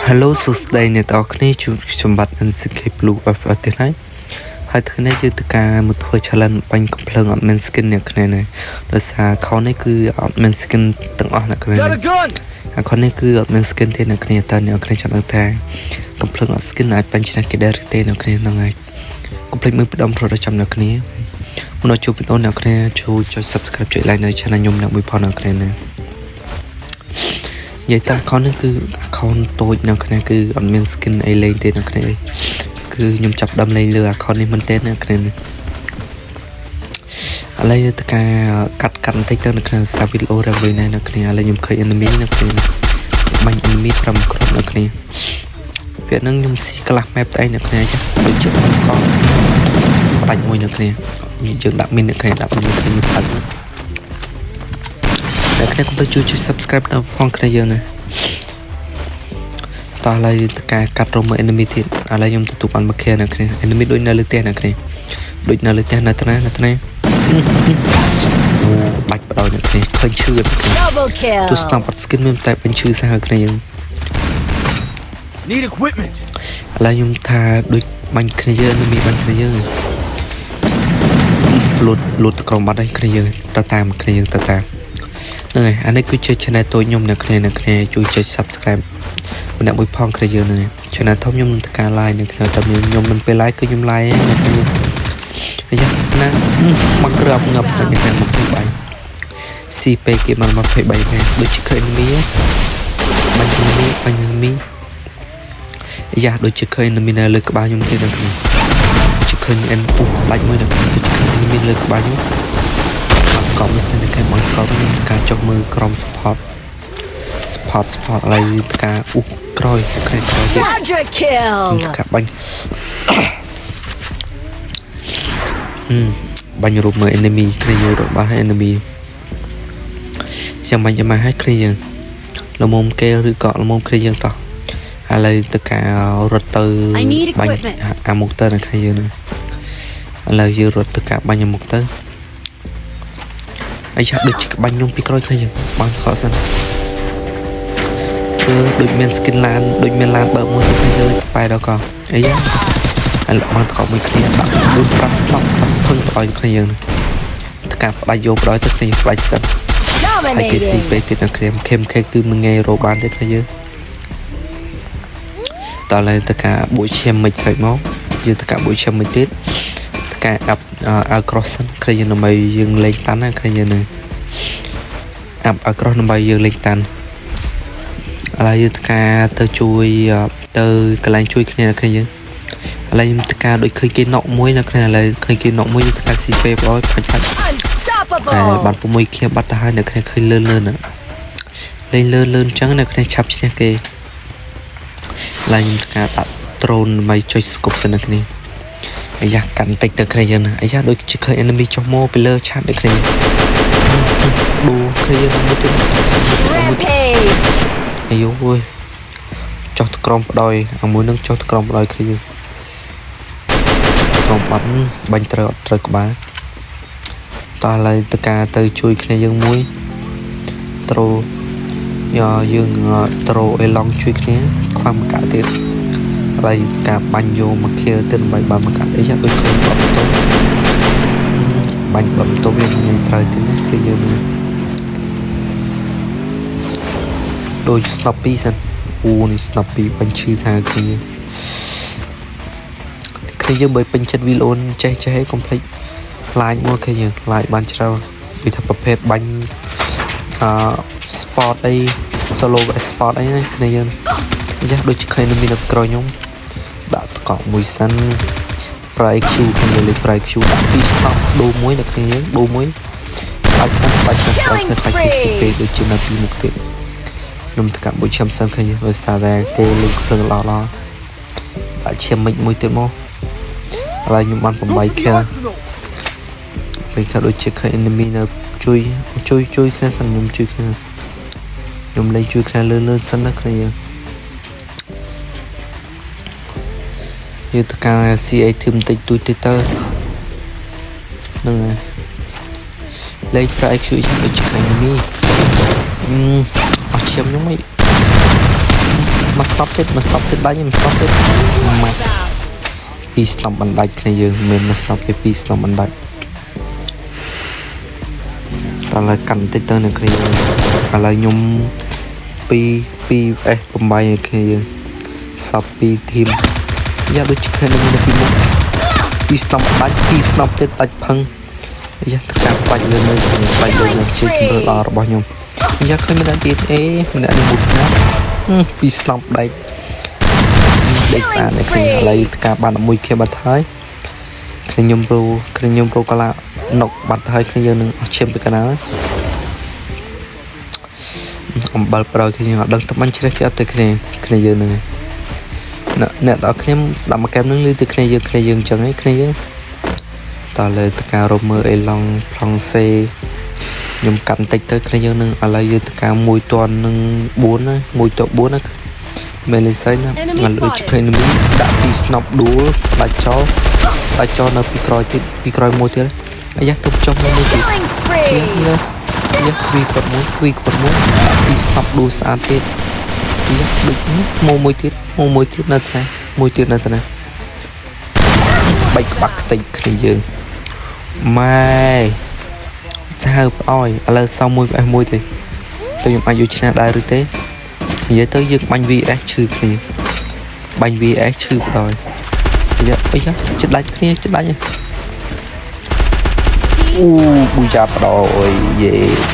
Hello សួស្តីអ្នកទាំងអស់គ្នាជួបខ្ញុំបាទ NCK Blue FF ទៀតហើយហើយថ្ងៃនេះយើងធ្វើការមកធ្វើ challenge បាញ់កំភ្លើងអត់មាន skin អ្នកគ្នាណាដោយសារ account នេះគឺអត់មាន skin ទាំងអស់អ្នកគ្នាណា Got a gun! Account នេះគឺអត់មាន skin ទេអ្នកគ្នាតើអ្នកគ្នាចង់ដឹងថាកំភ្លើងអត់ skin អាចបាញ់ឈ្នះគេដែរឬទេអ្នកគ្នាហ្នឹងហើយកុំភ្លេចមើលផ្ដុំប្រចាំអ្នកគ្នាមុនដល់ជួបវីដេអូអ្នកគ្នាជួយចុច subscribe ចុច like នៅ channel ខ្ញុំអ្នកមួយផងអ្នកគ្នាណានិយាយតា account នេះគឺ account តូចអ្នកគ្នាគឺអត់មាន skin អីលេងទេអ្នកគ្នាគឺខ្ញុំចាប់ដើមលេងលើ account នេះមែនទេអ្នកគ្នាឥឡូវយើងទៅការកាត់កាត់បន្តិចទៅនៅក្នុងសារវីដេអូរវិញណាអ្នកគ្នាឥឡូវខ្ញុំឃើញ enemy អ្នកគ្នាបាញ់ enemy 5គ្រាប់អ្នកគ្នាវានឹងខ្ញុំស៊ីក្លាស់ map តែឯងអ្នកគ្នាចាដូចជាបាញ់កង់ផ្ដាច់មួយអ្នកគ្នាយើងដាក់មីនអ្នកគ្នាដាក់មីនអ្នកគ្នាផ្ដាច់អ្នកគ្នាកុំភ្លេចជួយចុច subscribe ដល់ផងគ្នាយើងណាតោះឥឡូវយើងទៅការកាត់រមើ enemy ទៀតឥឡូវខ្ញុំទទួលបានមួយ kill អ្នកគ្នា enemy ដូចនៅលើផ្ទះអ្នកគ្នាដូចនៅលើផ្ទះនៅត្ណានៅត្ណាអូបាច់បដោយអ្នកគ្នាឃើញឈឺអ្នកគ្នា Double ទស្សន kill. បាត់ skin មានតែបញ្ឈឺសាហាវគ្នាយើង Need equipment. ឥឡូវខ្ញុំថាដូចបាញ់គ្នាយើង enemy បាញ់គ្នាយើងលូតលូតក្រុមបាត់ហើយគ្នាយើងទៅតាមគ្នាយើងទៅតាមហ្នឹងហើយអានេះគឺជា channel តូចខ្ញុំអ្នកគ្នាអ្នកគ្នាជួយចុច subscribe ម្នាក់មួយផងគ្នាយើងហ្នឹងហើយ channel ធំខ្ញុំនឹងធ្វើការ live អ្នកគ្នាតែខ្ញុំមិនពេល live គឺខ្ញុំ live អ្នកគ្នាអាយ៉ាណាមកក្របងាប់ស្រីអ្នកគ្នា23 CP គេបាន23ដែរដូចជាឃើញ enemy បាញ់ enemy បាញ់ enemy យ៉ាដូចជាឃើញ enemy នៅលើក្បាលខ្ញុំទេអ្នកគ្នាជាឃើញ N ពុះដាច់មួយអ្នកគ្នាដូចជាឃើញ enemy លើក្បាលខ្ញុំអត់កប់មិនសិនតែគេបានកប់ខ្ញុំធ្វើការចុះមើលក្រុម support support support ឥឡូវធ្វើការអ៊ុសក្រោយក្រោយក្រោយទៀត Quadra kill. ធ្វើការបាញ់ហឹមបាញ់រូបមើល enemy គ្នាយើងរត់បាត់ហើយ enemy ចាំបាញ់ចាំមកឲ្យគ្នាយើងល្មមគេឬក៏ល្មមគ្នាយើងតោះឥឡូវទៅការរត់ទៅ I need បាញ់ equipment. អាមុខទៅនៅគ្នាយើងហ្នឹងឥឡូវយើងរត់ទៅការបាញ់អាមុខទៅអីឆាប់ដូចជាក្បាញ់ខ្ញុំពីក្រោយគ្នាយើងបានកក់សិនគឺដូចមាន skin ឡានដូចមានឡានបើកមួយទៅគ្នាយើងបែរដល់កអីយ៉ាឥឡូវបានកក់មួយគ្នាដាក់4 5ស្នប់ដាក់ភឹងទៅឲ្យគ្នាយើងទៅការផ្ដាច់យកផ្ដាច់ទៅគ្នាផ្ដាច់សិនហើយគេស៊ី Dominating. ពេកទៀតនៅគ្នា KMK គឺមិនងាយរកបានទេគ្នាយើងតោះឡើយទៅការបួចឈាមមិនស្រេចមកយើងទៅការបួចឈាមមួយទៀតទៅការអាប់អាវក្រោះសិនគ្នាយើងដើម្បីយើងលេងតាន់ណាគ្នាយើងណាអាប់អាវក្រោះដើម្បីយើងលេងតាន់ឥឡូវយើងទៅការទៅជួយទៅកន្លែងជួយគ្នាណាគ្នាយើងឥឡូវខ្ញុំទៅការដូចឃើញគេណក់មួយនៅគ្នាឥឡូវឃើញគេណក់មួយយើងទៅការស៊ីពេបអើយផាច់ផាច់ តែបាន Unstoppable. 6ខៀបាត់ទៅហើយអ្នកគ្នាឃើញលឿនលឿនណាលេងលឿនលឿនអញ្ចឹងអ្នកគ្នាឆាប់ឈ្នះគេឡើងខ្ញុំធ្វើការដាក់ drone ដើម្បីចុច scope សិនអ្នកគ្នាអាយ៉ាកាន់តិចទៅគ្នាយើងណាអាយ៉ាដូចជាឃើញ enemy ចុះមកពីលើឆាតដូចគ្នាឌូគ្នាយើងមួយទៀត Rampage. អាយអូយចុះទៅក្រោមបដ ாய் អាមួយនឹងចុះទៅក្រោមបដ ாய் គ្នាយើងក្រោមបាត់បាញ់ត្រូវអត់ត្រូវក្បាលតោះឥឡូវទៅការទៅជួយគ្នាយើងមួយត្រូយ៉ាយើងត្រូអេឡង់ជួយគ្នាខ្វះមកកាក់ទៀតឥឡូវការបាញ់យកមកខៀលទៀតដើម្បីបានមកកាក់អីយ៉ាដូចឃើញបបតូបាញ់បបតូវាមិនងាយត្រូវទេណាគឺយើងនេះដូច Snoppy សិនអូនេះ Snoppy បាញ់ឈឺសាគ្នាគ្នាយើងបើពេញចិត្តវីដេអូចេះចេះឲ្យកុំភ្លេច like មកគ្នាយើង like បានច្រើនដូចថាប្រភេទបាញ់អឺ sport អី solo sport អីហ្នឹងគ្នាយើងយ៉ាដូចជាឃើញមាននៅក្រោយខ្ញុំដាក់តកក់មួយសិនប្រៃ Q គ្នាលេខប្រៃ Q ដាក់ពីរ stop ដូរមួយនៅគ្នាយើងដូរមួយបាច់សិនបាច់សិនបាច់សិនបាច់ទីស៊ីពេដូចជានៅពីមុខទៀតខ្ញុំតកាក់មួយឈាមសិនគ្នាយើងដោយសារតែគេលេងភ្លើងល្អល្អដាក់ឈាមមិចមួយទៀតមកឥឡូវខ្ញុំបាន8 kill Arsenal. ពេលខ្លះដូចជាឃើញ enemy នៅជួយជួយជួយគ្នាសិនខ្ញុំជួយគ្នាខ្ញុំលេងជួយគ្នាលឿនលឿនសិនណាគ្នាយើងយើងទៅការ CA ធឹមតិចតួចតិចទៅហ្នឹងហើយលេងប្រាក់ជួយដូចជាឃើញ enemy អឺអស់ឈាមខ្ញុំអី មកស្នប់ទៀតមកស្នប់ទៀតដាច់មកស្នប់ទៀតមកពីរស្នប់បណ្ដាច់គ្នាយើងមិនមកស្នប់ទេពីរស្នប់បណ្ដាច់តើឥឡូវកាន់បន្តិចទៅនៅគ្នាយើងឥឡូវខ្ញុំ2 2 S 8នៅគ្នាយើងសព2 team យ៉ាដូចគ្នានឹងនៅពីមុខពីរស្នប់ដាច់ពីរស្នប់ទៀតដាច់ផឹងយ៉ាធ្វើការបាច់លើនៅបាច់លើនឹងជាជំរឿល្អរបស់ខ្ញុំយ៉ាឃើញម្នាក់ទៀតអេម្នាក់នេះមួយណាពីរស្នប់ដាច់ដេកស្អាតនៅគ្នាឥឡូវធ្វើការបាន11គេបាត់ហើយខ្ញុំប្រូខ្ញុំប្រូកាឡាណុកបាត់ហើយគ្នាយើងនឹងអស់ឈាមទៅកណាអំបិលប្រយគ្នាយើងអត់ដឹងទៅបាញ់ជ្រះគេអត់ទៅគ្នាគ្នាយើងនឹងអ្នកអ្នកទាំងអស់គ្នាស្ដាប់មកកែមនឹងឮទៅគ្នាយើងគ្នាយើងចឹងឯងគ្នាយើងតើលើតការរមើអេឡង់ប្លង់សេខ្ញុំកាត់បន្តិចទៅគ្នាយើងនឹងឥឡូវយើងតការ1ទាន់នឹង4ណា1ទៅ4ណាមេលីសៃណាឥឡូវឃើញមីដាក់ពីស្នប់ដួលដាច់ចោលដាច់ចោលនៅពីក្រោយទៀតពីក្រោយមួយទៀតអាយ៉ាទៅចុះមួយទៀត Killing spree. យ៉ាយ៉ាទ្វីគាត់មួយទ្វីគាត់មួយដាក់ពីស្នប់ដួលស្អាតទៀតយ៉ាដូចមកមួយទៀតមកមួយទៀតនៅថ្នាក់មួយទៀតនៅថ្នាក់បែកក្បាក់ខ្ទេចគ្នាយើងម៉ែសាហាវផ្អយឥឡូវសល់មួយ S មួយទេតើខ្ញុំអាចយកឈ្នះដែរឬទេនិយាយទៅយើងបាញ់ VS ឈឺគ្នាបាញ់ VS ឈឺបណ្ដោយយ៉ាអីយ៉ាចិត្តដាច់គ្នាចិត្តដាច់អូប៊ូយ៉ាបណ្ដោយយេ។